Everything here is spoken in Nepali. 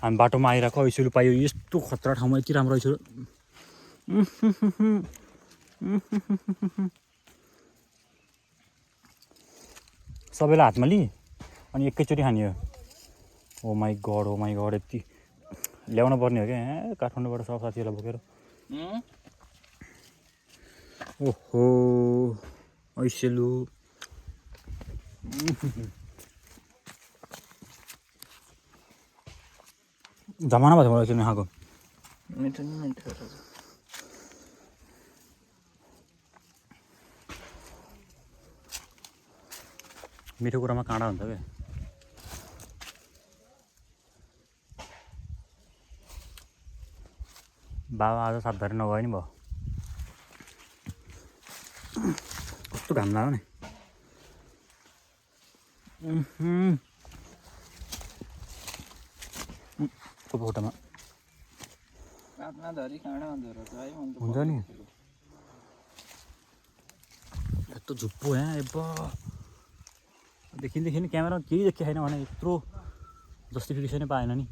हामी बाटोमा आइरहेको ऐसुलु पायो यस्तो खतरा ठाउँमा यति राम्रो ऐसुलु सबैलाई हातमा लि अनि एकैचोटि खाने हो ओ माई गड यति ल्याउनु पर्ने हो क्या काठमाडौँबाट सब साथीहरूलाई बोकेर ओहो ऐसेलु जमाना भयो मलाई चाहिँ खाएको मिठो कुरामा काँडा हुन्छ क्या बाबा आज सातधारी नगयो नि भयो कस्तो घाम लाग्यो नि फोटोमा हुन्छ नि यस्तो झुप्पो यहाँ देखि क्यामेरा केही देखिया छैन भने यत्रो जस्टिफिकेसनै पाएन नि